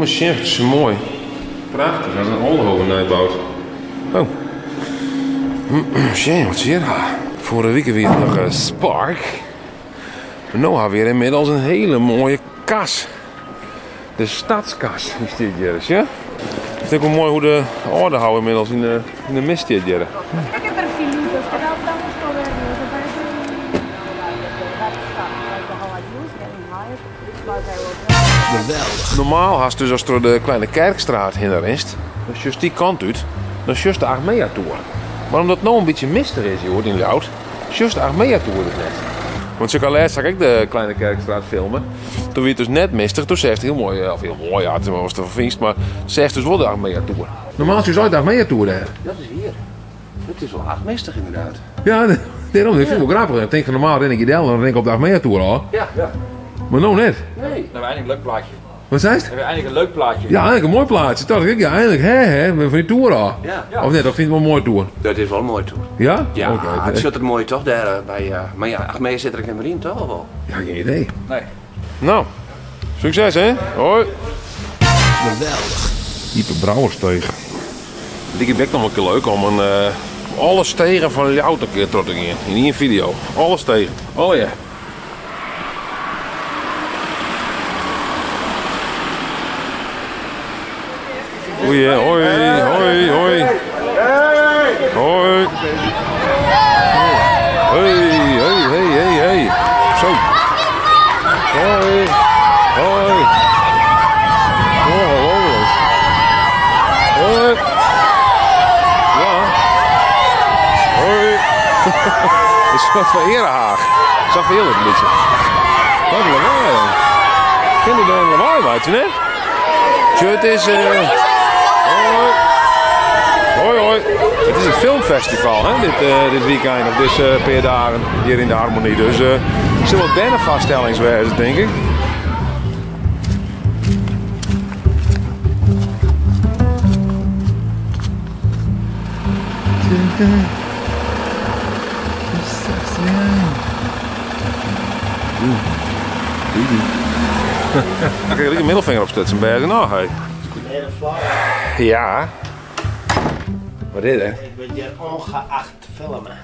Oh, mar sjen, het is moai. Prachtich, dat is in Oldehove nijboud. Oh. Sjen, wat se hjir ha. Foarige wike wie it noch in Spark. Mar no ha we hjir ynmiddels in hiele moaie kas. De Stadskas, dy stiet hjir, sjoch. It is ek wol moai hoe de Aldehou ynmiddels yn de mist stiet hjir. Normaal hast dus ast troch de Kleine Kerkstraat hinne rinst, dan sjochst dy kant út, dan sjochst de Achmeatoer. Mar omdat it no in bytsje mistich is hjoed yn Ljouwert, sjochst de Achmeatoer dus net. Want sjoch, lêst ha ik ek de Kleine Kerkstraat filme. Toen wie it dus net mistich, toen seachst hiel moai, of hiel moai, ja, it is mar watst derfan fynst, mar seachst dus wol de Achmeatoer. Normaal sjochst altyd de Achmeatoer dêr. Dat is wier. Het is wel aardich mistich inderdaad. Ja, dêrom, ik fyn it wol grappich. Ik tink fan normaal rin ik hjir del en dan rin ik op de Achmeatoer ôf. Ja, ja. Mar no net. Nee. Dan hebben we eindelijk een leuk plaatje. Wat seist? Dan hebben we eindelijk een leuk plaatje. Ja, eindelijk in moai plaatsje. Tocht ik, ja, eindelijk, hè, hè, we fan dy toer ôf. Ja. Of net, of fynst it wol in moaie toer? Dat is wol in moaie toer. Ja? Ja, Oké. it sjocht der moai toch dêr by, mar ja, Achmea sit der ek net mear yn, toch of wol? Ja, gjin idee. Nee. No, sukses hè. Hoi. Geweldig. Ype Brouwersteech. Liket my ek noch in kear leuk om in alle stegen fan Ljouwert in kear troch te gean yn ien video. Alle stegen. Allegear. Goeie, hoi, hoi, hoi. Hoi. Hey, hey, hey, hey, hey. Zo. Hoi. Hoi. Ongelooflijk. Hoi. Ja. Hoi. Het is wat van Erehaag. Sa fiel it in bytsje. Wat in lawaai. Kin der in lawaai meitsje, net? Sjoch, it is. Uh... Hoi. Hoi, hoi. It is in filmfestival, hè, dit, uh, dit weekend, of dizze pear dagen hjir yn de Harmonie. Dus uh, der sille wat bernefoarstellings wêze, tink ik. Ik krijg een middelvinger opstutsen bij nou, hey. Ja. Wat is het? Ik ben hier ongeacht filmen.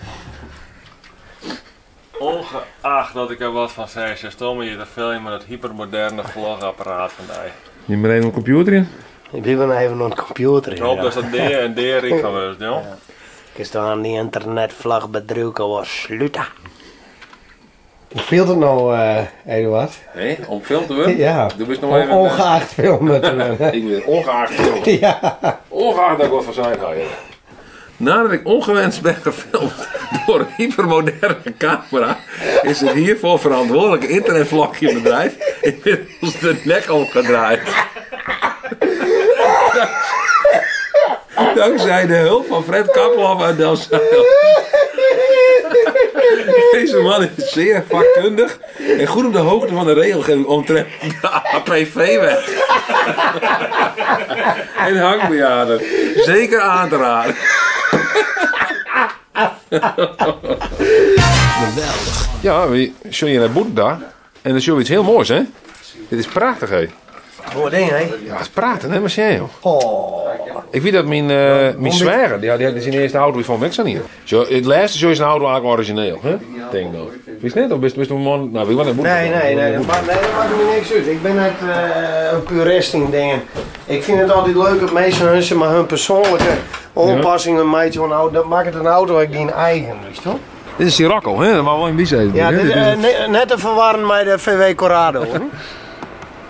Ongeacht dat ik er wat fan sei, se stomme je te filmjen mei dat hypermoderne vlogapparaat fan dy. Nim mar even in kompjûter yn. Ik bin even oan de kompjûter Ik hoop datst der dea en dearyk fan wurdst, jong. Kinst dan dy ynternetvlogbedriuwke wol slute. Hoe fielt it no, Eduard? Hé, om filmd te wurden? Ja. Do bist no even... Ongeacht filme te wurden. Ik bin ongeacht filmd. Ja. Ongeacht dat ik wat fan sein ha, ja. Nadat ik ongewenst ben gefilmd door een hypermoderne camera, is het hiervoor verantwoordelijke internetvlogje-bedrijf inmiddels de nek omgedraaid. Dankzij de hulp van Fred Kappelhof uit Delfzijl. Deze man is zeer vakkundig en goed op de hoogte van de regelgeving omtrent de APV-wet. En hangbejaarden. Zeker aan te raden. Geweldig. Ja, we sjogge hjir nei bûten ta en dan sjogge we iets hiel moais, hè? Dit is prachtich, hè? Moai ding, hè? Ja, it is prachtich, hè? Mar sjen, joh. Oh. Ik wit dat myn, myn sweager, dy hat syn earste auto fan Wex aan hier. Zo, it lêste sjoch is in auto eigentlik orizjineel, hè? Tink dan. Witst net, of bist, bist in man, nou, wy net bûten. Nee, nee, nee, dat makket, nee, dat makket my niks út. Ik bin net in purist yn dingen. Ik fyn it altyd leuk dat minsken hun, zeg maar, hun persoanlike oanpassingen meitsje oan in auto. Dat makket in auto ek dyn eigen, witst wol? Dit is Scirocco, hè? Dat mag wol yn dy sizze. Ja, dit, net te ferwarren mei de VW Corrado. Hè?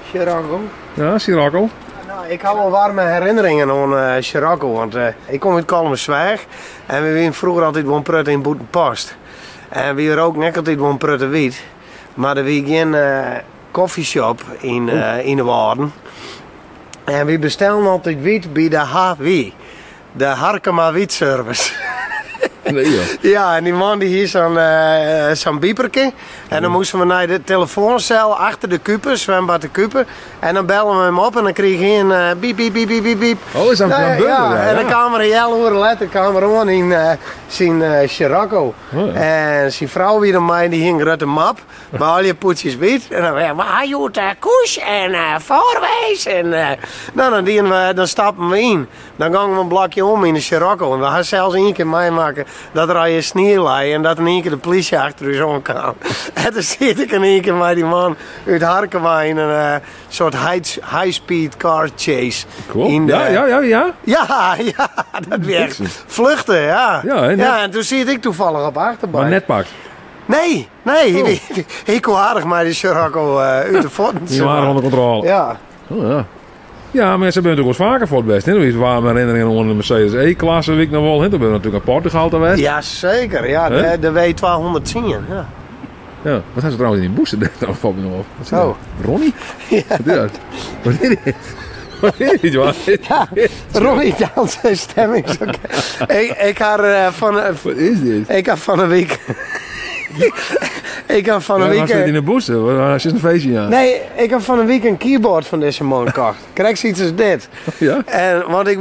Scirocco. Ja, Scirocco. Nou, ik ha wol waarme herinneringen oan eh, Scirocco, want eh, ik kom út Kollumersweach en we wienen froeger altyd wol in protte yn Bûtenpost. En wy roken ek altyd wol in protte wyt, mar der wie gjin eh, coffeeshop yn, yn de Wâlden. En wy bestellen altyd wyt by de HW, de Harkema Wytservice. Nee, joh. Ja, en dy man dy hie sa'n sa'n biperke. En dan moasten we nei de telefoansel achter de Kupe, zwembad de Kupe. En dan bellen we him op en dan krige hy in biep, biep, biep, biep, biep, biep. Oh, is dat Nou, een ja, bumper? ja, Ja, en dan ja. kwam er een healoere letter kwam er oan yn syn Scirocco. Oh, ja. En syn frou wie der mei, dy hie in grutte map mei allegear pûdsjes wyt. En dan, ja, we ha hjoed koes en foarweis. En nou, dan dienen we, dan stapten we yn. Dan gongen we in blokje om yn de Scirocco. En we ha sels ien kear meimakke dat der allegear snie lei en dat in ien kear de plysje achter ús oankaam. En toen siet ik in ien kear mei dy man út Harkema yn in soart high-speed car chase. Cool. Yn de, Ja, ja, ja, ja. Ja, ja, dat wie echt vluchten, ja. Ja, en net- ja, en toen siet ik toevallig op achterbank. Maar net pakt. Nee, nee, Oh. hy koe aardich mei de Scirocco út de fuotten. Die waren onder controle. Ja. Oh, ja. Ja, maar ze hebben natuurlijk wel eens vaker voor het best. Hè? Er is warme herinneringen aan de Mercedes E-klasse, weet ik nog wel. Hè? Toen ben we natuurlijk naar Portugal te geweest. Ja, zeker. Ja, Hè? de W210. Ja. Ja. Wat hebben ze trouwens in die booster? Dat valt me nog op. Wat is dat? Oh. Ronnie? Wat is dat? Wat is dit? Wat is dit, man? Ja, Ronnie dans en stemming. Ik had van, Wat is dit? ik had van een week. ik had van een Ja, waar week. zit in de booster? Waar zit een feestje aan? Nee, ik heb van een week een keyboard van deze man gekocht. Krijg zoiets als dit. Ja? En, want ik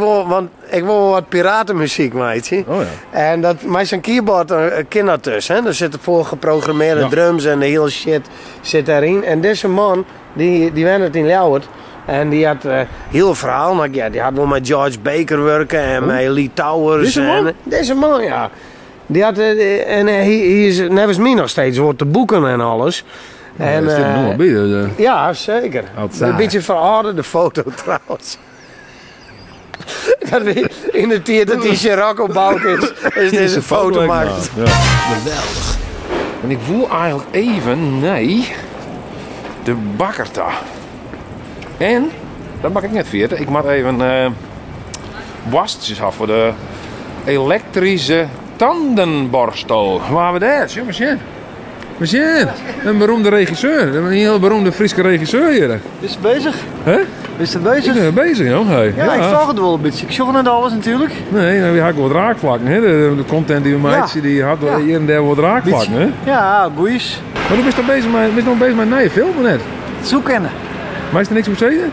wil wat piratenmuziek, weet je. Oh ja. En dat, maar zo'n keyboard kan dat dus. Hè? Er zitten voorgeprogrammeerde Ja. drums en de hele shit zit daarin. En deze man, die woont in Ljouwert. En die had heel verhaal. Maar ja, die had wel met George Baker werken en met Lee Towers. Deze man? En, deze man, ja. Die had, en hij is net als mij nog steeds, wordt te boeken en alles. En, Ja, er zit nog wel bij. Dus, ja, zeker. Outside. Een beetje verouderde foto trouwens. Dat we in de tijd dat die Scirocco bouwd is, is deze foto gemaakt. Ja. Geweldig. En ik voel eigenlijk even, nee, de bakker daar. En, dat mag ik net vergeten, ik moet even borstjes af voor de elektrische tandenborstel. Waar we daar? Jongens, ja. Monsieur, een beroemde regisseur. Een heel beroemde Friese regisseur hier. Is het bezig? Hè? Is het bezig? Ik ben bezig, joh. Hey. Ja, ik volg het wel een beetje. Ik zocht net alles natuurlijk. Nee, nou, die had ik wat raakvlakken. Hè? De content die we maken, die had wel Ja. hier en daar wat raakvlakken. Hè? Ja, goeies. Maar du bist toch bezig met, bist nog bezig met nieuwe film net? Zo kennen. Maar is er niks op zitten?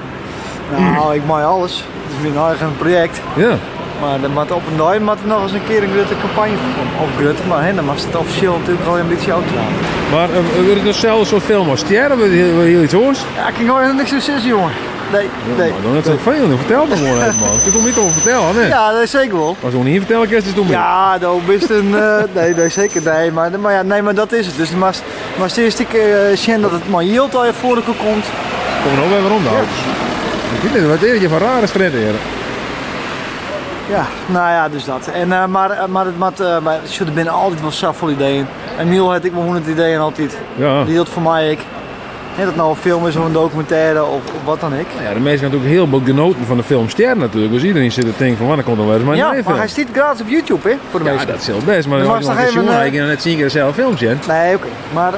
Nou, ik maak alles. Het is mijn eigen project. Ja. Maar dan moet op een dag moet er nog eens een keer een grote campagne voor komen. Of grote, maar hè, dan mag het officieel natuurlijk wel een beetje oud zijn. Maar wordt het hetzelfde soort film als Sterren? Wil je heel iets hoors? Ja, ik kan gewoon niks zo zeggen, jongen. Nee, nee. Maar dan net zoveel. Dan vertel het gewoon even, man. Ik kom niet over vertellen, hè? Ja, dat is zeker wel. Maar zo niet vertellen, kerst is het Ja, dat is een. Nee, nee, zeker. Nee, maar, ja, nee, maar dat is het. Dus maar, maar eerst ik zien dat het maar heel al voor komt. Kom nou weer waarom de auto's. Ik weet niet, wat is je van rare strijd hier? Ja, nou ja, dus dat. En, maar het mat, maar, er binnen altijd wel zoveel ideeën. En Miel had ik maar 100 ideeën altijd. Ja. Die hield voor mij ik. Hè, dat nou een film is of een documentaire of wat dan ik. Ja, de mensen hebben natuurlijk heel veel genoten van de film Ster natuurlijk. Dus iedereen zit te denken van, wanneer komt er wel eens mijn ja, nieuwe maar film? hij staat gratis op YouTube, hè? Voor de Ja, meesten. dat is heel best. Maar Dan dan was was nog nog even, even, ik kan net zien keer dezelfde film zien. Nee, oké. Maar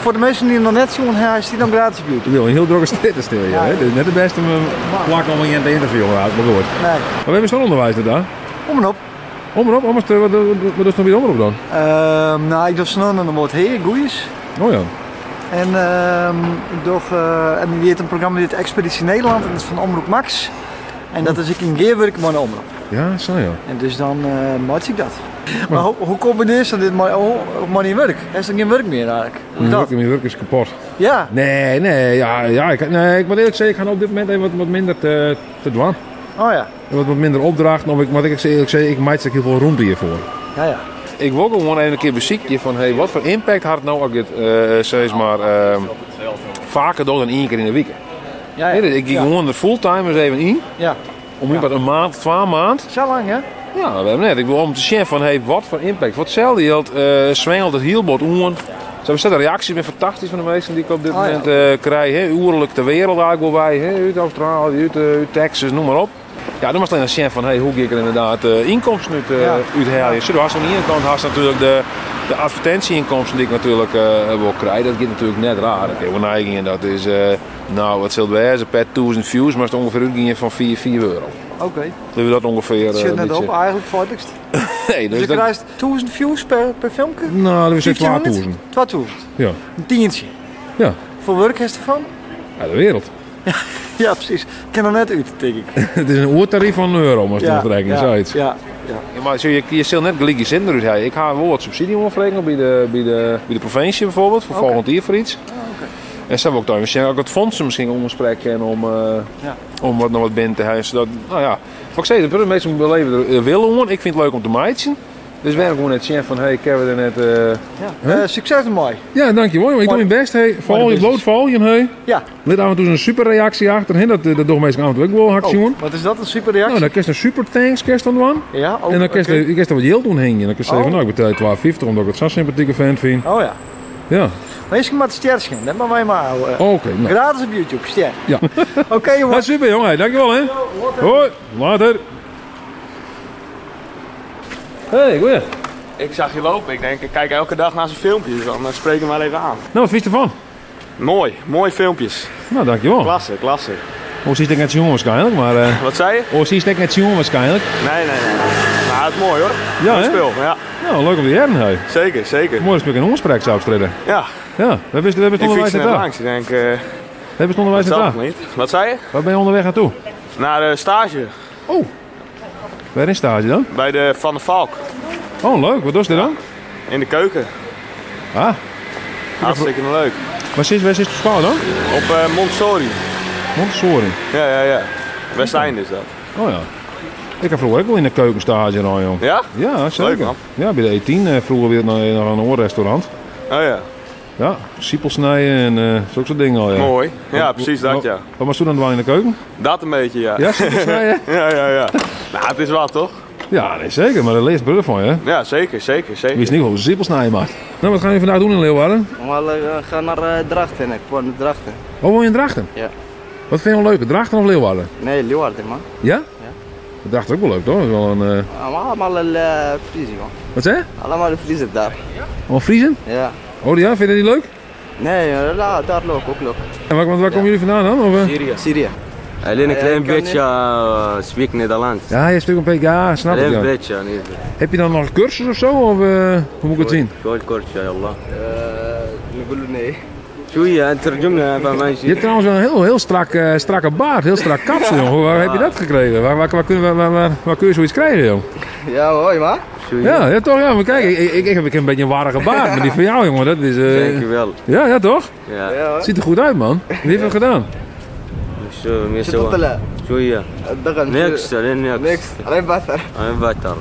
voor de mensen die hem nog net zien, hij staat dan gratis op YouTube. Ik wil een heel drukke strijd stil hier, Ja. hè. Dit is net de beste om plak om in te interviewen, maar goed. Nee, Maar we hebben zo'n onderwijs daar. om en op. Om en op, om en op, wat is nog weer om en op dan? Nou, ik doe snel naar de woord heer, goeies. Oh ja. En ik doe, en die heeft een programma dit Expeditie Nederland en dat is van Omroep Max. En dat is ik in Geerwerk, maar de omroep. Ja, zo ja. En dus dan maak ik dat. Maar hoe combineer je dit maar, oh, maar niet werk? Er is er geen werk meer eigenlijk. Hoe Mijn dat? werk, mijn werk is kapot. Ja, Nee, nee, ja, ja, ik, nee, ik moet eerlijk zeggen, ik ga op dit moment even wat minder te dwan. oh ja. Wat minder opdrachten, of ik, want ik eerlijk zeggen, ik maak heel veel roemte hiervoor. Ja, ja. Ik wil gewoon even een keer beziekje van, hey, wat voor impact had het nou als ik het, zeg maar, vaker doe dan één keer in de week. Ja, ja. Nee, ik ging ja. gewoon er fulltime eens even in. Ja. Om ja. een maand, 2 maand. Zo lang, hè? Ja, we hebben net. Ik wil om te zien van, hey, wat voor impact. Wat hetzelfde hield, zwengelt het hielbot om. Zo de reacties zijn fantastisch van de meesten die ik op dit Oh, ja. moment krijg. Hè. Oerlijk de wereld eigenlijk wel bij. Hè. Uit Australië, uit Texas, noem maar op. Ja, dan moatst even sjen fan hey, hoe gean ik der ynderdaad ynkomsten út, Ja. útheljen. Sjoch, do hast oan de iene kant hast natuerlik de, de advertinsje-ynkomsten dy't ik natuerlik wol krij. Dat giet natuerlik net raar. Ik wol neigean, dat is, nou, wat sil it wêze, per 1000 views moatst ûngefear útgean fan 4, 4 euro. Oké. Laten we dat ûngefear. Sjit een net beetje- op eigenlijk, feitlikst. Nee, Dus dus je dat, krijgt 1000 views per filmpje? nou, dat is 1500? 2000. 2000. Ja. Een tientje. Ja. Voor werk is ervan? Ja, de wereld. Ja, precies. Ik ken er net uit, denk ik. Het is een oertarief van een euro, maar het rekenen, ja, zoiets. ja, ja. Ja, maar zo, je zult net gelijk je zin eruit hebben. Ik ga wel wat subsidie aanvragen bij de provincie bijvoorbeeld, voor Oké. volgend jaar voor iets. Ah, oké. En zo wil ik dan misschien ook het fonds misschien omgesprek en om, Ja. om wat nog wat binnen te hebben. Zodat, nou ja, wat ik zei, de mensen beleven er willen om. Ik vind het leuk om te meidsen. Dus wij hebben gewoon net zien van, hey, ik heb er net... Ja. Huh? Succes ermee. Ja, dankjewel. jongen. Ik doe Mooi. mijn best. Hey. Val je business. bloot, val je, hey. Ja. Lid af en toe een super reactie achter. Hè? Dat, dat doen mensen af en toe ook wel, hak Oh, jongen. wat is dat? Een super reactie? Nou, dan kun je een super thanks kerst dan doen. ja, oh, En dan kun oké. je, je kunt er wat geld omheen. En dan kun je zeggen, Oh. nou, ik betaal 12,50 omdat ik het zo'n sympathieke vent vind. Oh ja. Ja, Maar eerst maar het sterschen. Dat maar wij maar houden. oké. nou. Gratis op YouTube, ster. Ja. Oké Ja, jongens. super jongen, dankjewel hè. Hoi, later. Hey, goeie. Ik zag je lopen. Ik denk, ik kijk elke dag naar zijn filmpjes. Dan spreek ik hem maar even aan. Nou, wat vind je ervan? Mooi, mooie filmpjes. Nou, dankjewel. Klasse, klasse. Oh, zie ik net jongen waarschijnlijk, maar... Wat zei je? Oh, zie ik net jongen waarschijnlijk. Nee, nee, nee. Maar het is mooi hoor. Ja, Mooi hè? spul, ja. Nou, leuk om te horen, hey. Zeker, zeker. Mooi dat ik een ongesprek zou optreden. Ja, Ja, we hebben ik onderwijs fiets net naartoe. langs. Ik denk, We hebben onderwijs dat zal naartoe. nog niet. Wat zei je? Waar ben je onderweg naartoe? Naar de stage Oh, waar is stage dan? bij de Van der Valk. Oh, leuk. Wat doe je dan? In de keuken. Ah, Hartstikke leuk. waar zit, waar zit de school dan? Op Montessori. Montessori. Ja, ja, ja. Westeinde is dat. Oh ja. Ik heb vroeger ook wel in de keuken stage gedaan, jong. Ja? Ja, zeker. Leuk, man. Ja, bij de E10 vroeger weer naar een oorrestaurant. Oh ja. Ja, siepel snijden en zulke soort dingen al, ja. Mooi. Ja, precies dat, Wat- ja. Wat was toen dan doen in de keuken? Dat een beetje, ja. Ja, siepel snijden? Ja, ja, ja. Nou, het is wat, toch? Ja, nee, zeker. Maar daar leest bruggen van, hè? Ja, zeker, zeker, zeker. Wie is niet wel siepel snijden maakt. Nou, wat gaan we vandaag doen in Leeuwarden? Maar we gaan naar Drachten, ik woon in Drachten. Oh, woon je in Drachten? Ja. Wat vind je wel leuker, Drachten of Leeuwarden? Nee, Leeuwarden man. Ja? Ja. Drachten ook wel leuk, toch? Dat is wel een, Maar allemaal Friesen man. Wat zei je? Allemaal Friesen daar. Oh, Friesen? Ja. Oh ja, vind je die leuk? Nee, ja, daar leuk, ook leuk. En waar komen jullie vandaan dan? Of? Syrië. Syrië. Alleen een Ja, klein ik kan beetje spreek Nederlands. Ja, je spreekt een beetje, ja, snap ik. Alleen een Ja. beetje, niet. Heb je dan nog een cursus of zo? Of hoe moet ik het zien? Kort, kort, ja, Allah. نقول nee. شوية ترجمنا ما Je hebt trouwens wel een heel, heel strak, strakke baard, heel strak kapsel, joh. Waar heb je dat gekregen? Waar kun je zoiets krijgen, joh? Ja, mooi man. Ja, ja, toch? Ja, maar kijk, ik heb een beetje een warrige baard, maar die van jou, jongen, dat is... Dankjewel. Ja, ja, toch? Ja. Ja hoor. Ziet er goed uit, man. Wie heeft het gedaan? شو شو تطلع؟ شوية الدغن Niks, alleen niks. Niks, alleen water. Alleen water.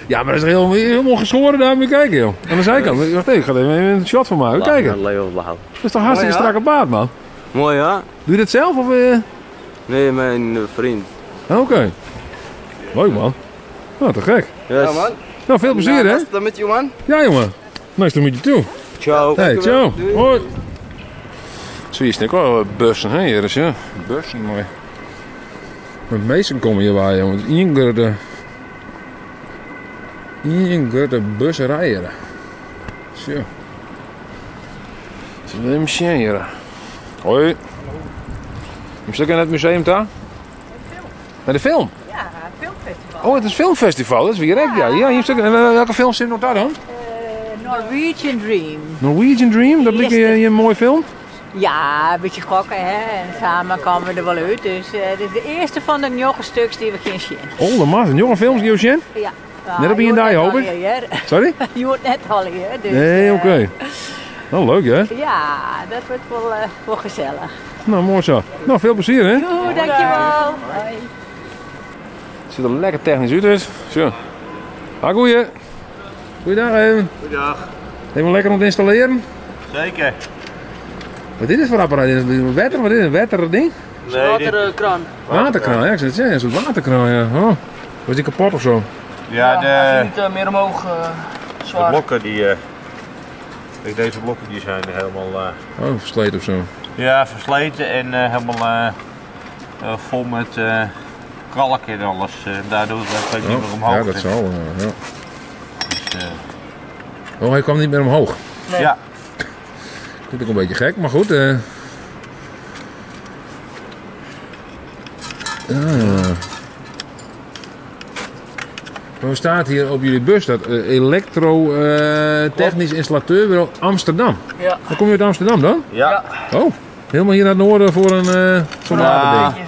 Ja, maar dat is heel, helemaal geschoren daar, moet je kijken, joh. Aan de zijkant. Wacht even, ik ga even een shot van maken. Kijken. Allah يوضحك. Dat is toch hartstikke Mooi, hè? strakke baard, man. Mooi, hè? Doe je dat zelf, of... Nee, mijn vriend. Oké. Leuk, man. Nou, te gek. Yes. Ja man. Nou, veel plezier, hè? Nice to meet you man. Ja, jongen. Nice to meet you too. Ciao. Hey, ciao. Doei. Hoi. Zo, hier zijn ook wel bussen, hè? Hier is, ja. Bussen, mooi. De meesten komen hier waar, jongen. Het is één grote... Één grote busserij hier. Zo. Het is een machine hier. Hoi. Je zit in het museum daar? Naar de film? Ja, filmfestival. Oh, het is filmfestival. Dat is weer ja. Ja, hier zit, en welke film zit nog daar dan? Norwegian Dream. Norwegian Dream, dat blijkt je een mooie film. Ja, een beetje gokken, hè. En samen komen we er wel uit. Dus dit is de eerste van de negen stuks die we gaan zien. Oh, de man, jonge films, Josjen. Ja. Nou, Net op je je hoort dag, net hoop al ik. hier, hè. Sorry? Je hoort net al hier. Dus, Nee, oké. Nou, leuk hè? Ja, dat wordt wel gezellig. Nou, mooi zo. Nou, veel plezier hè? Doei, dankjewel. Hoi. Het ziet er lekker technisch uit dus. Zo. Ha, goeie. Goeiedag even. Goeiedag. Even lekker aan het installeren. Zeker. Wat is dit voor apparaat? Is het een wetter? Wat is het? Een wetter ding? Nee, dit- Waterkraan. Waterkraan, ja, ik zou het zeggen. Een soort waterkraan, ja. Oh. Was die kapot of zo? Ja, de, niet meer omhoog de blokken die... kijk, deze blokken die zijn helemaal... Oh, versleten of zo. ja, versleten en helemaal vol met kalk en alles. En daardoor kwam hij niet meer omhoog. Ja, dat zal. Ja. Dus, Oh, hij kwam niet meer omhoog. Nee. Ja. Vind ik een beetje gek, maar goed. Ah. Er staat hier op jullie bus dat elektro-technisch installateurbureau Amsterdam. Ja. Dan kom je uit Amsterdam dan? Ja. Oh, helemaal hier naar het noorden voor een zo'n waterding.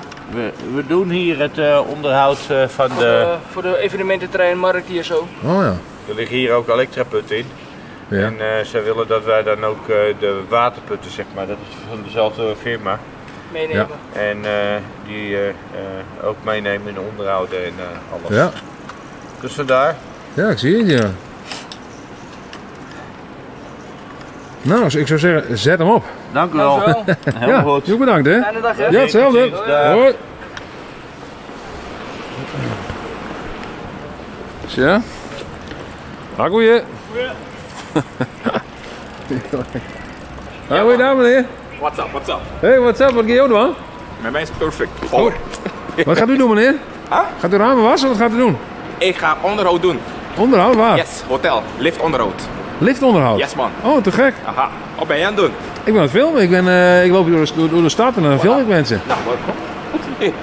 We doen hier het onderhoud van de... Voor de evenemententerrein, markt hier zo. Oh ja. Er liggen hier ook elektraputten in. Ja. En zij willen dat wij dan ook de waterputten, zeg maar, dat is van dezelfde firma. Meenemen. Ja. En die ook meenemen in de onderhouden en alles. Ja. Dus vandaar. Ja, ik zie het, ja. Nou, ik zou zeggen, zet hem op. Dank u wel. Heel ja, goed. Heel bedankt, hè. Fijne dag, hè. Ja, hetzelfde. Dag. Hoi. Zo. Ha, goeie. Ha, goeie dag, meneer. What's up, what's up? Hey, what's up? Wat ga je doen? Met mij is het perfect. Power. Wat gaat u doen, meneer? Huh? Gaat u ramen wassen? Wat gaat u doen? Ik ga onderhoud doen. Onderhoud, waar? Yes, hotel. Liftonderhoud. Liftonderhoud? Yes, man. Oh, te gek. Aha. Wat ben je aan het doen? Ik ben aan het filmen. Ik loop door de stad en dan film ik mensen. Nou, welkom.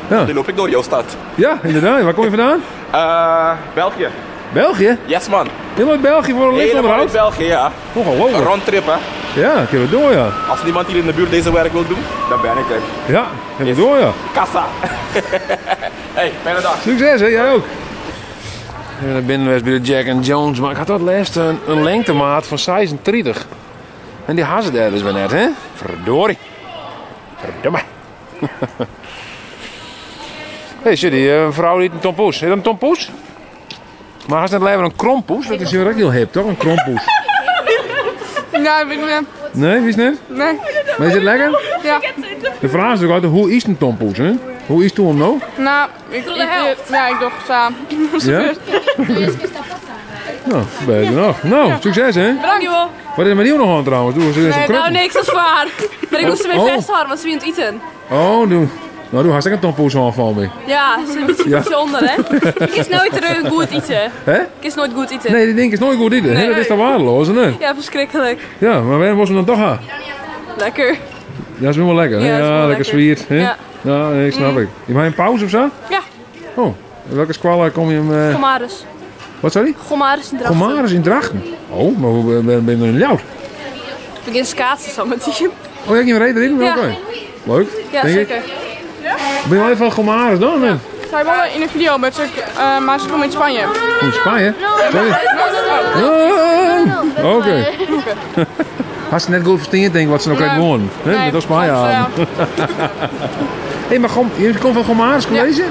Ja. Nu loop ik door jouw stad. Ja, inderdaad. Waar kom je vandaan? België. België? Yes, man. Helemaal uit België voor een Helemaal liftonderhoud? uit België, ja. Ongelooflijk. Een rondtrip, hè. Ja, ik heb het door, ja. Als niemand hier in de buurt deze werk wil doen, dan ben ik er. Ja, ik heb het door, ja. Kassa. Hey, fijne dag. Succes, hè? Jij ook. Ik ben naar binnen geweest bij de Jack and Jones, maar ik had dat laatst een lengtemaat van 36. En die hadden ze daar dus weer net, hè? Verdorie. Verdomme. Hé, hey, zie die vrouw die een tompoes. Is dat een tompoes? Maar had ze net liever een krompoes? Dat is hier ook heel hip, toch? Een krompoes. Ja, weet ik niet. Nee, wie is het net? Nee. Maar is het lekker? Ja. De vraag is natuurlijk altijd, hoe is een tompoes, hè? Hoe is het hem nou? Nou, ik, ja, ik doe samen. Ja? Nou, ben je er nog. Nou, succes hè? Bedankt. Wat is er met jou nog aan trouwens? Doe eens een Nee, kruk. nou niks, dat is waar. Maar ik moest ermee Oh. vasthouden, want ze willen het eten. Oh, doe. Nou, doe hartstikke een tompoes aan van me. Ja, ze is een beetje Ja. bijzonder, hè? Ik is nooit er goed eten. Hè? Ik is nooit goed eten. Nee, die ding is nooit goed eten. hè? Nee. Dat is toch waardeloos, hè? Ja, verschrikkelijk. Ja, maar waarom was hem dan toch aan? Lekker. Ja, dat is wel lekker. hè? Ja, dat is Ja, wel lekker lekker. zwiert. Hè? Ja. Ja, nee, snap ik. Je mag een pauze of zo? Ja. Oh, in welke squallen kom je hem... Gomaris. Wat sorry? Gomaris in Drachten. Gomaris in Drachten. Oh, maar hoe ben je in Ljouwert? Ik begin schaatsen zo met die. Oh, jij ging reden in? Ja. Oké. Leuk. Ja, denk ik. zeker. Ben je wel even van Gomaris dan? hè? Zij wonen in een video met ze, maar ze komen in Spanje. In Spanje? Sorry. Oh, Oké. Had ze net goed verstaan, denk ik, wat ze nog Nee. krijgt wonen. Hè? Nee, Met dat Spanje soms, aan. Hé, maar je komt van Gomaris College?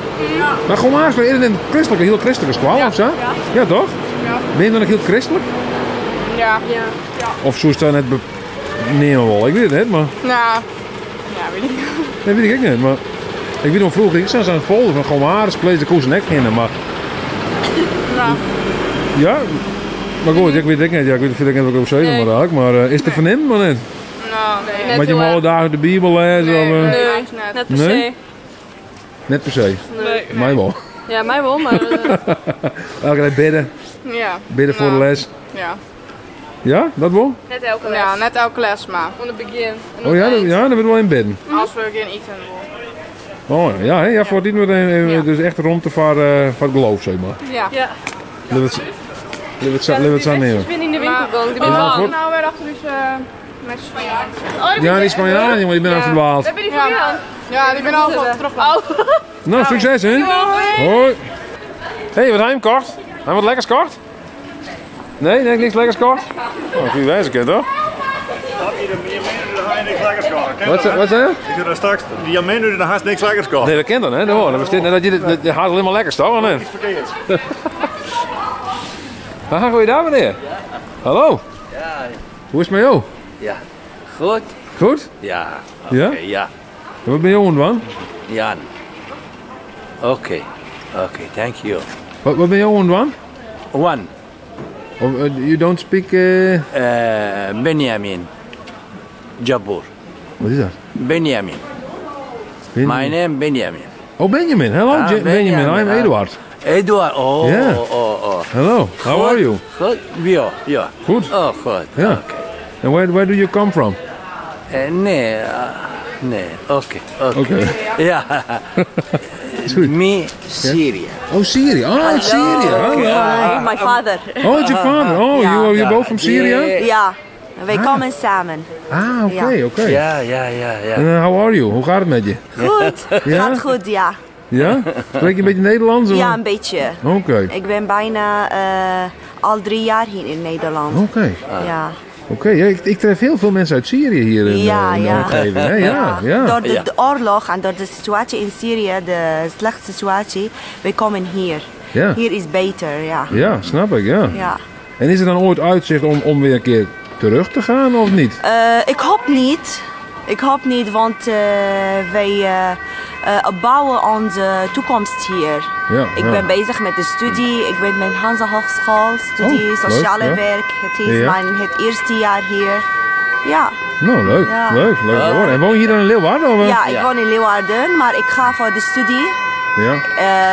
Maar Gomaris was eerder een christelijke, heel christelijke school, of zo? Ja, toch? Ja. Ben je dan ook heel christelijk? Ja. Ja. Of zo is dat net Nee, wel, ik weet het niet, maar... Nou, ja, weet ik niet. Dat weet ik ook niet, maar... Ik weet nog vroeger, ik zat aan het folder van Gomaris College, de koers en ek kennen, maar... Nou, Ja, maar goed, ik weet het niet. Ja, ik weet het niet wat ik op zeggen Nee. maar eigenlijk. Maar is het te vernemen, maar niet? nou, nee. Moet je hem alle dagen de Bijbel lezen? of, Nee, net per Nee? se. Net per se. Nee. Mij wel. Ja, mij wel, maar... Elke dag bidden. ja. Bidden voor de les. Ja. Ja, dat wel? Net elke les. Ja, net elke les, maar. Van het begin. Oh ja, dat, ja, dan wordt wel in bidden. Als we geen eten willen. Oh ja, hè? ja, voor het wordt dus echt rond voor het geloof, zeg maar. Ja. Ja. Laten we het zo nemen. Ik ben in de winkel gegaan. Ik ben Ja, bang. voor- Nou, weer achter dus met Spanjaarden. Ja, die Spanjaarden, jongen, die ben al verdwaald. Daar ben die van ja. Ja, die ben al terug. Oh. Nou, succes hè. Hoi. Hé, hey, wat heb je hem kocht? Heb je wat lekkers kocht? Nee, nee, niks lekkers kocht? Oh, goeie wijze, kind, toch? Wat zei je? Ik zei daar straks, die Jan de haast niks lekkers kocht. Nee, dat kent dan, hè? Dat hoor. Dat bestaat- dat je dat je haalt alleen maar lekkers, toch? Of niet? Verkeerd. Ah, goeiedag, meneer. Hallo. Ja, Hoe is het met jou? ja. Goed? Goed? Ja. Oké, Ja? ja. En Wat ben je aan het doen? Jan. Oké. Oké, thank you. Wat ben je aan het doen? One. Of, you don't speak... Benjamin. Jabur. Wat is dat? Benjamin. My name Benjamin. Oh, Benjamin. Hello, Ah, Benjamin. I'm Eduard. Eduard, oh, Yeah. oh, oh. Hello. How are you? Goed, ja, ja. Goed. Oh, goed. Ja. And where do you come from? Nee, nee, oké, oké. Oké. Ja. Me, Syrië. Oh, Syrië. Oh, uit Syrië. Hallo. Hi, my father. Oh, it's your father. Oh, you both from Syria? Ja, wij komen samen. Ah, oké, Ja. oké. Ja, ja, ja, ja. En how are you? Hoe gaat het met je? Goed, Ja? gaat goed, ja. Ja? Spreek je een beetje Nederlands? of? Ja, een beetje. Oké. Ik ben bijna al 3 jaar hier in Nederland. Oké. Ja. Oké, ja, ik tref heel veel mensen uit Syrië hier in, Ja, in de ja. omgeving. Hè? Ja, ja. Door de oorlog en door de situatie in Syrië, de slechte situatie, wij komen hier. Ja. Hier is beter, ja. Ja, snap ik, ja. Ja. En is er dan ooit uitzicht om weer een keer terug te gaan of niet? Ik hoop niet. Ik hoop niet, want wij bouwen onze toekomst hier. Ja, ik ja. ben bezig met de studie. Ik ben met Hanse Hogeschool, studie Oh, leuk, sociale ja. werk. Het is Ja. mijn het eerste jaar hier. Ja. Nou, leuk, Ja. leuk, leuk te horen. En woon je hier dan in Leeuwarden? Of? Ja, ik woon in Leeuwarden, maar ik ga voor de studie Ja,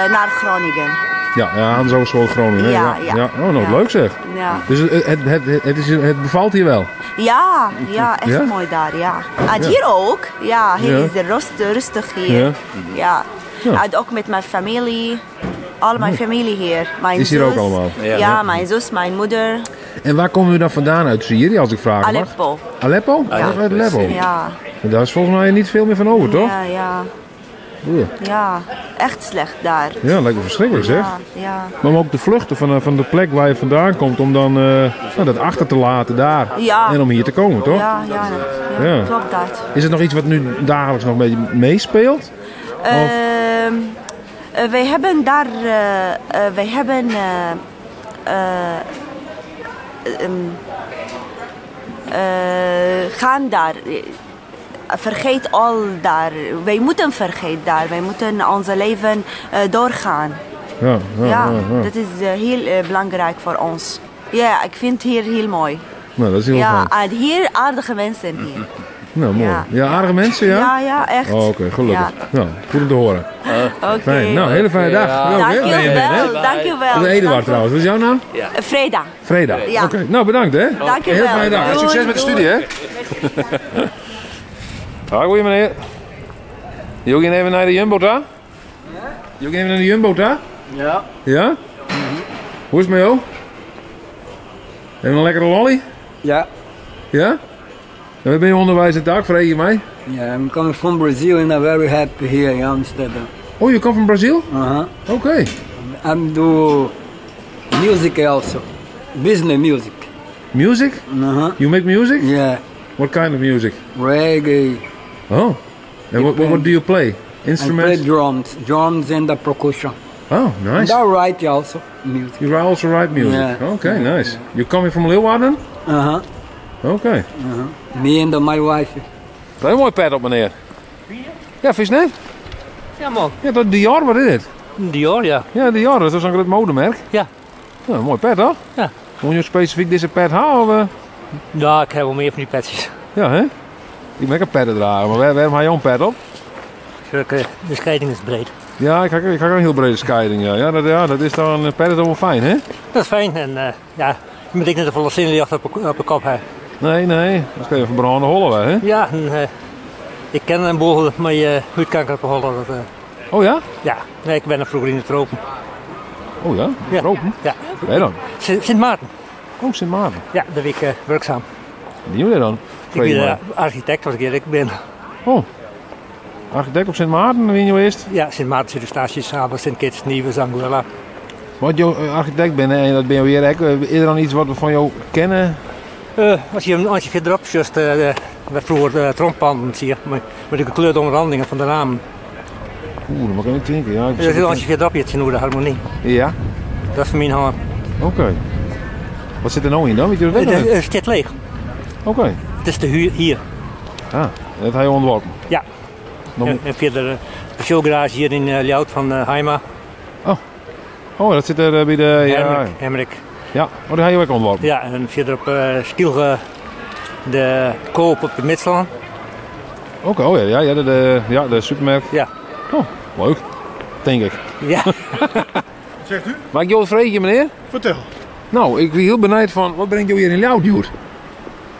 naar Groningen. ja, ja Hanse Hogeschool Groningen. hè? Ja, ja. Oh, nou, Ja. leuk zeg. Ja. Dus het bevalt hier wel? Ja, ja, echt Ja? mooi daar, ja. En Ja. hier ook. Ja, hier Ja. is de rustig hier. Ja. Ja. Ja. En ook met mijn familie. Al mijn familie hier. Mijn Is hier ook zus. allemaal? Ja, Ja. mijn zus, mijn moeder. En waar komen u dan vandaan uit Syrië, als ik vragen mag? Aleppo. Aleppo? Ja. Uit Aleppo. Ja. En daar is volgens mij niet veel meer van over, toch? Ja, ja. Oeh. Ja, echt slecht daar. Ja, lijkt me verschrikkelijk zeg. Ja, ja. Maar om ook te vluchten van de plek waar je vandaan komt, om dan nou, dat achter te laten daar. Ja. En om hier te komen, toch? Ja, ja, ja, Ja. klopt dat. Is het nog iets wat nu dagelijks nog een beetje meespeelt? Wij hebben daar, wij hebben gaan daar. Vergeet al daar. Wij moeten vergeten daar. Wij moeten ons leven doorgaan. Ja, ja, Ja, ja, ja. dat is heel belangrijk voor ons. Ja, ik vind het hier heel mooi. Nou, dat is heel ja, fijn. en hier aardige mensen hier. Nou, mooi. Ja. Ja, aardige mensen, ja? Ja, ja, echt. Oh, oké, gelukkig. Ja. Nou, goed om te horen. Oké. Fijn. Nou, hele fijne dag. Ja. Welkom, hè, Dank je Benjamin, hè? wel, dank je wel. Dat is Eduard trouwens. Wat is jouw naam? Ja. Freda. Freda. Ja. Oké, nou bedankt hè. Dank je Heel wel. fijne dag. En Doei, succes met de doei. studie hè. Dag, goeie meneer. Jullie gaan even naar de Jumbo daar? Ja? Jullie even naar de Jumbo daar? Ja. Ja? Hoe is het met jou? Even een lekkere lolly? Ja. Ja? En waar ben je onderwijs en taak, vraag je mij? Yeah, I'm coming from Brazil and I'm very happy here in Amsterdam. Oh, you come from Brazil? Uh-huh. Okay. I'm do music also. Business music. Music? Uh-huh. You make music? Yeah. What kind of music? Reggae. Oh. And what do you play? Instruments? I play drums, drums and the percussion. Oh, nice. And I write also music. You also write music? Yeah. Okay, nice. You coming from Leeuwarden? Uh-huh. Oké. Uh-huh. Me and my wife. Dat is een mooi pet op, meneer. Ja, vind je het net? Ja, man. Ja, dat Dior, wat is dit? Dior, ja. Ja, Dior, dat is zo'n groot modemerk. Ja. Ja, mooi pet, toch? Ja. Moet je specifiek deze pet houden? Of? Nou, ik heb wel meer van die petjes. Ja, hè? Ik ben ook een pet dragen, maar waarom haal je een pet op? De scheiding is breed. Ja, ik heb een heel brede scheiding, ja. Ja, dat is dan, een pet is dan wel fijn, hè? Dat is fijn en ja, je moet ik net een volle zin op de kop hebben. Nee, nee, dat kun je verbrande hollen, hè? Ja, en, ik ken een boel met huidkanker op de hollen. Dat, Oh ja? Ja, nee, ik ben er vroeger in de tropen. Oh ja? De tropen? Ja. Waar dan? Sint Maarten. Oh, Sint Maarten. Ja, daar ben ik werkzaam. Wie ben je dan? Ik ben architect, als ik eerlijk ben. Oh, architect op Sint Maarten, wie je eerst? Ja, Sint Maarten, Sint Eustatius, Sint Kitts, Nevis, Anguilla. Wat je architect bent en dat ben je weer, is er dan iets wat we van jou kennen? Als je verderop just, wat vroeger tromppanden zie je, met de gekleurde omrandingen van de ramen. Oeh, dat mag ik niet denken. Ja, ik dus als je verderop zit, in de harmonie. Ja. Dat is mijn hand. Oké. Okay. Wat zit er nou in dan? Weet je dat Het zit leeg. Oké. Okay. Het is de huur hier. Ah, dat heb je ontworpen? Ja. Nog... En verder de showgarage hier in Ljout van Haima. Oh. Oh, dat zit er bij de... Ja. Hemrik. Ja, oh, dat heb je ook ontworpen. Ja, en verder op Stielge de Koop op de Midsland. Oké, oh ja, ja, de supermarkt. Ja. Oh, leuk. Tink ik. Ja. Zegt u? Mag ik jo wat freegje, meneer? Fertel. No, ik wie hiel benijd fan, wat bringt jo hjir yn Ljouwert hjoed?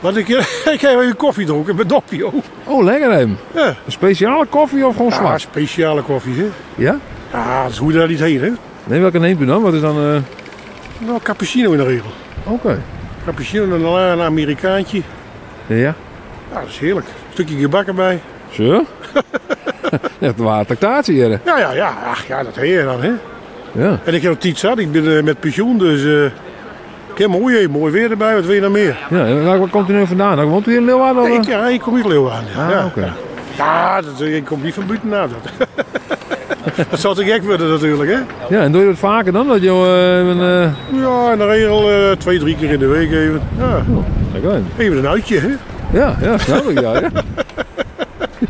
Wat ik, ik ha even kofje dronken by Doppio. Oh, lekker even. Ja. Een speciale koffie of gewoon Ja, zwart? speciale koffie, hè? Ja? Ja, dus hoe je daar niet heen, hè? Nee, welke neemt u dan? Wat is dan... Nou, cappuccino in de regel. Oké. Cappuccino en een Amerikaantje. Ja. Ja, dat is heerlijk. Stukje gebak erbij. Zo? Echt waar tractatie hier. Ja, ja, ja. Ach ja, dat heet je dan, hè? Ja. En ik heb tijd zat. Ik ben met pensioen, dus... ik heb mooi, hè. Mooi weer erbij. Wat wil je nou meer? Ja, en waar komt u nu vandaan? Nou, woont u hier in Leeuwarden? of? Ja, ik kom uit Leeuwarden. Ah, ja. oké. Ja, ik kom niet van buiten af. Dat. Dat zou te gek worden natuurlijk, hè? Ja, en doe je dat vaker dan? Dat je, een, Ja, in de regel 2, 3 keer in de week even. Ja. Lekker. Even een uitje, hè? Ja, ja, snap ik, ja. Ja,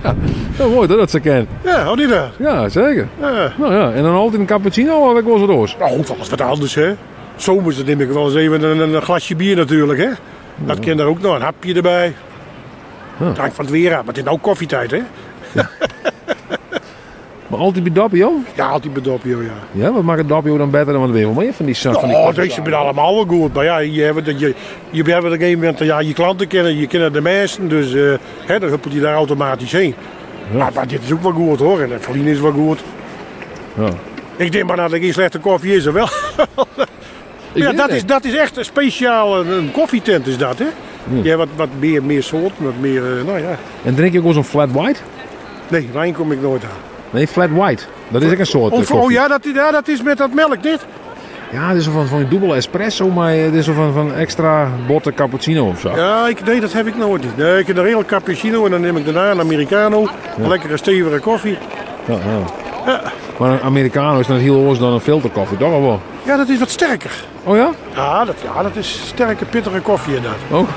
ja. Ja, mooi dat dat ze kent. Ja, hou die daar. Ja, zeker. Ja. Nou ja, en dan altijd een cappuccino of ik wel eens wat oors? Nou, wel eens wat anders, hè? Zomers dan neem ik wel eens even een glasje bier natuurlijk, hè? Dat kan daar ook nog, een hapje erbij. Het hangt van het weer af, maar het is nou koffietijd, hè? Maar altijd bij Doppio? Ja, altijd bij Doppio, ja. Ja, wat maakt het Doppio dan beter dan wat weer meer van die van die Oh, deze zijn allemaal wel goed. Maar ja, je hebt, je, je hebt op een gegeven moment ja, je klanten kennen, je kent de mensen, dus hè, dan huppelt je daar automatisch heen. Maar dit is ook wel goed hoor, en de Verlien is wel goed. Ja. Ik denk maar dat er geen slechte koffie is, of wel? Ik ja, weet het dat is echt een speciaal, een koffietent is dat, hè? Ja. Je hebt wat meer soorten, wat meer, nou ja. En drink je ook wel zo'n flat white? Nee, wijn kom ik nooit aan. Nee, flat white. Dat is ook een soort Oh, koffie. ja, dat is met dat melk, dit? Ja, het is zo van die dubbele espresso, maar het is zo van extra botte cappuccino of zo. Ja, nee, dat heb ik nooit niet. Nee, ik heb een regel cappuccino en dan neem ik daarna een americano. Een lekkere stevige koffie. Ja, ja. Ja. Maar een americano is dan heel anders dan een filterkoffie, toch al wel? Ja, dat is wat sterker. Oh ja? Ja, dat is sterke, pittige koffie inderdaad. Oh.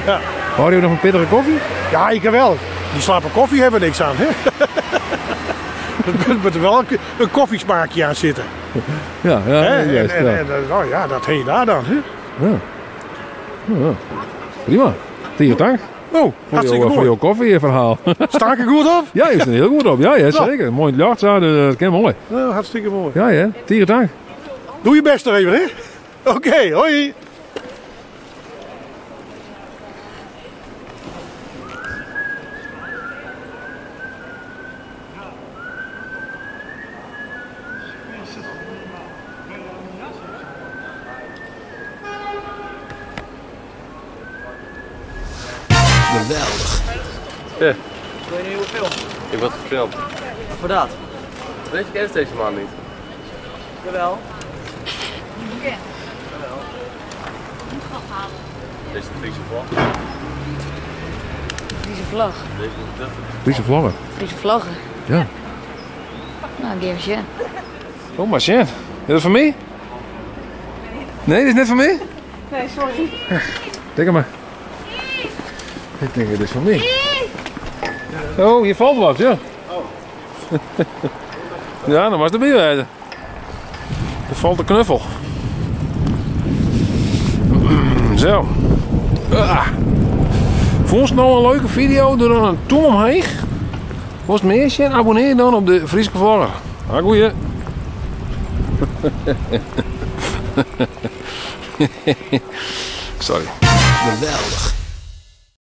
Ja. Hoor je nog een pittige koffie? Ja, ik wel. Die slappe koffie hebben niks aan, hè? Er moet er wel een koffiesmaakje aan zitten. Ja, ja, Hè? juist, ja. En, nou ja, dat heet daar dan, hè? Ja. Ja, ja. Prima. Tegen dank. Oh, hartstikke voor mooi. jouw koffieverhaal. Sta ik er goed op? Ja, je staat er heel goed op. Ja, ja, Nou. zeker. Mooi in het jacht, dat ken mooi. Nou, hartstikke mooi. Ja, ja. Tegen dank. Doe je best nog even, hè? Oké, hoi. Geweldig. Ja. Wil je een nieuwe film? Ik word gefilmd. Wat voor dat? Weet je, kent deze man niet. Jawel. Deze is de Friese vlag. Friese vlag. Deze is de Friese vlaggen. Friese vlaggen. Ja. Nou, geef eens Oh, maar shit. Is dat van mij? Nee, dit is net van mij? Nee, sorry. Tik maar. Ik denk, het is van mij. Oh, hier valt wat, ja. Ja, dan was de bier. Er valt de knuffel. Zo. Ah. Vond je nou een leuke video? Doe dan een toem omheen. Was het meer shit? Abonneer dan op de Friese Vlogger. Goeie. Sorry. Geweldig.